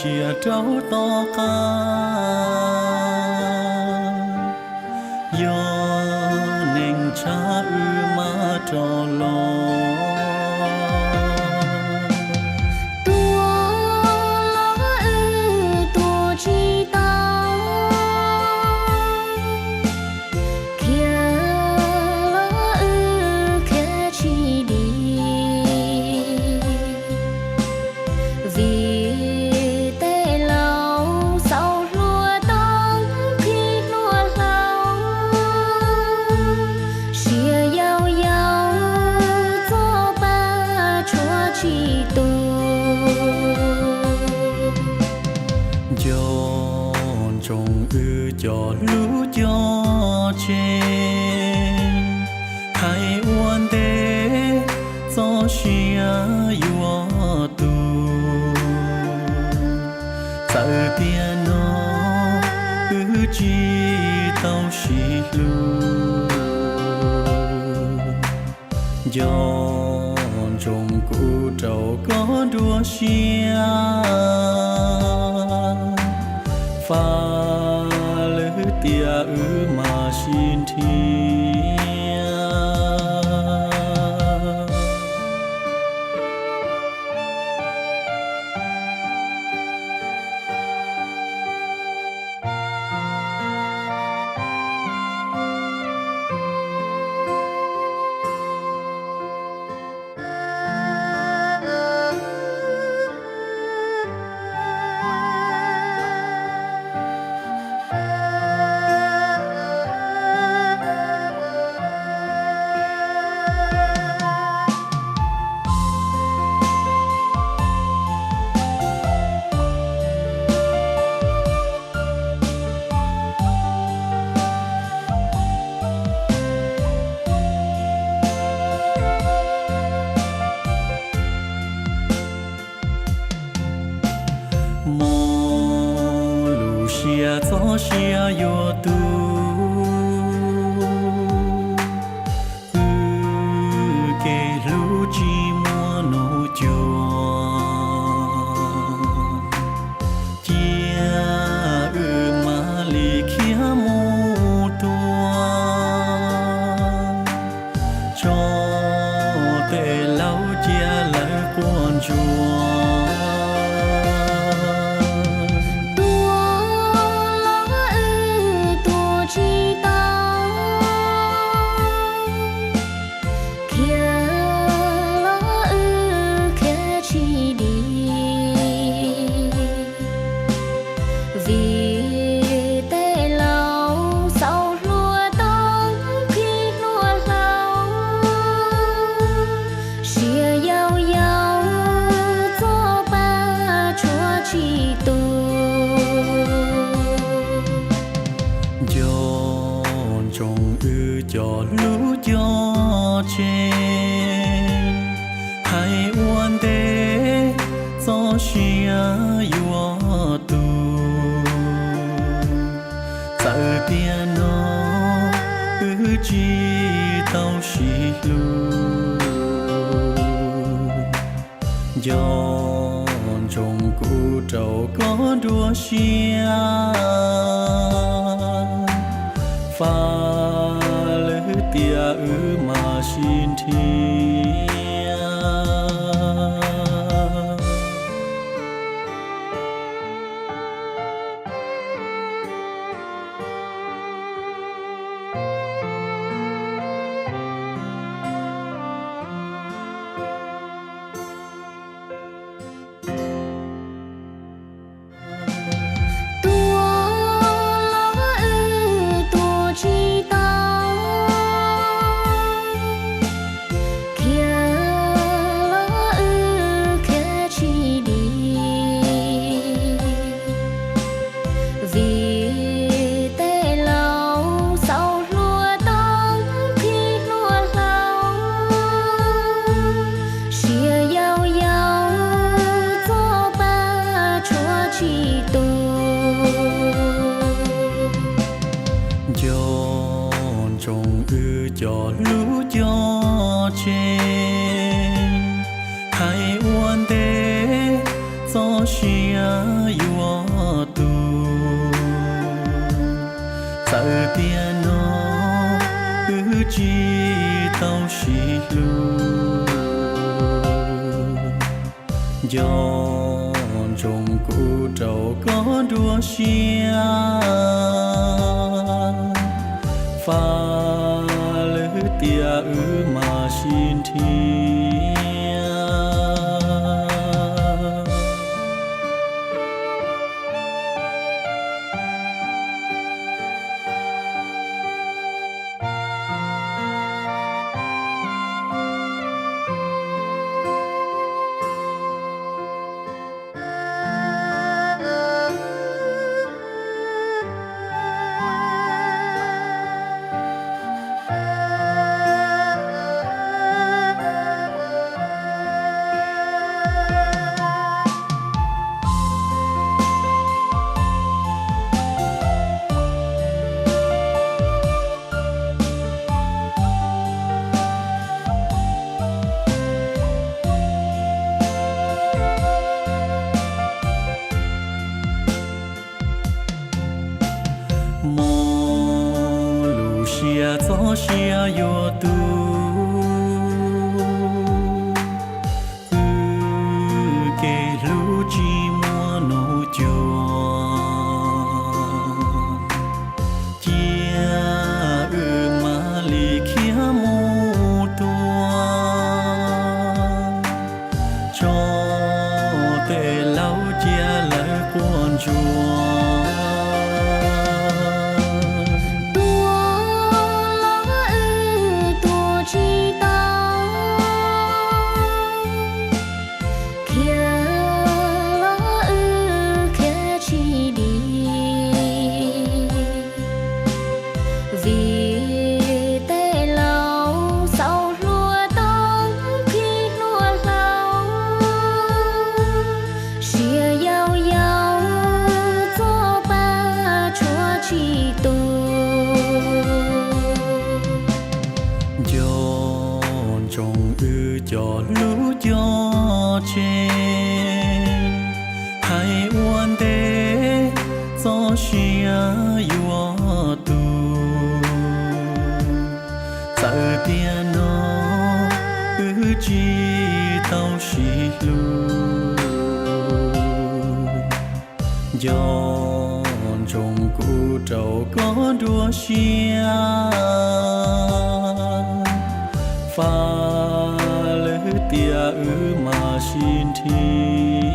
cia rau tom qab, yog neeg tshaj wb mam rov los. Tua los wb tua tsis tau, khiav los wb khiav tsis dim, vim tej laus xaus hlua tau khib hlua hlau, siav yau yau txoj pa tshuav tsis tu. Nco ntsoov wb cov hlub cov tseg, hais ua ntej txoj sia yuav tu. Txawm tiam no wb tsis tau sib hlub, nco ntsoov kuv rau koj dua siab, faj lwm tiam wb mam sib nrhiav. Mob lus siab txoj sia yuav tu, wb kev hlub tsis muaj nus cua, cia wb mam li khiav mus dua, tso tej laus cia lawv quaj ntsuag. Tua los wb tua tsis tau, khiav los wb khiav tsis dim, vim tej laus xaus hlua tau khib hlua hlau, siav yau yau txoj pa tshuav tsis tu. Nco ntsoov wb cov hlub cov tseg, hais ua ntej txoj sia yuav tu. Txawm tiam no wb tsis tau sib hlub, nco ntsoov kuv rau koj dua siab, faj lwm tiam wb mam sib nrhiav. Tua los wb tua tsis tau, tsis tau sib hlub. Nco ntsoov kuv rau koj nruab siab, faj lwm tiam wb mam sib nrhiav. Mob lub siab txoj sia yuav tu, wb kev hlub tsis muaj nub cuag. Cia wb mam li khiav mus tua, tso tej laus cia lawv quaj ntsuag. Tua los wb tua tsis tau, khiav los wb khiav tsis dim. Vim tej laus xaus hlua tau khi hlua hlau, sia yau yau txoj pa tshuav tsis tu. Nco ntsoov wb cov hlub cov tseg, hais ua ntej txoj sia yuav tu. Txawm tiam no wb tsis tau sib hlub, nco ntsoov kuv rau koj nruab siab, faj lwm tiam wb mam sib nrhiav.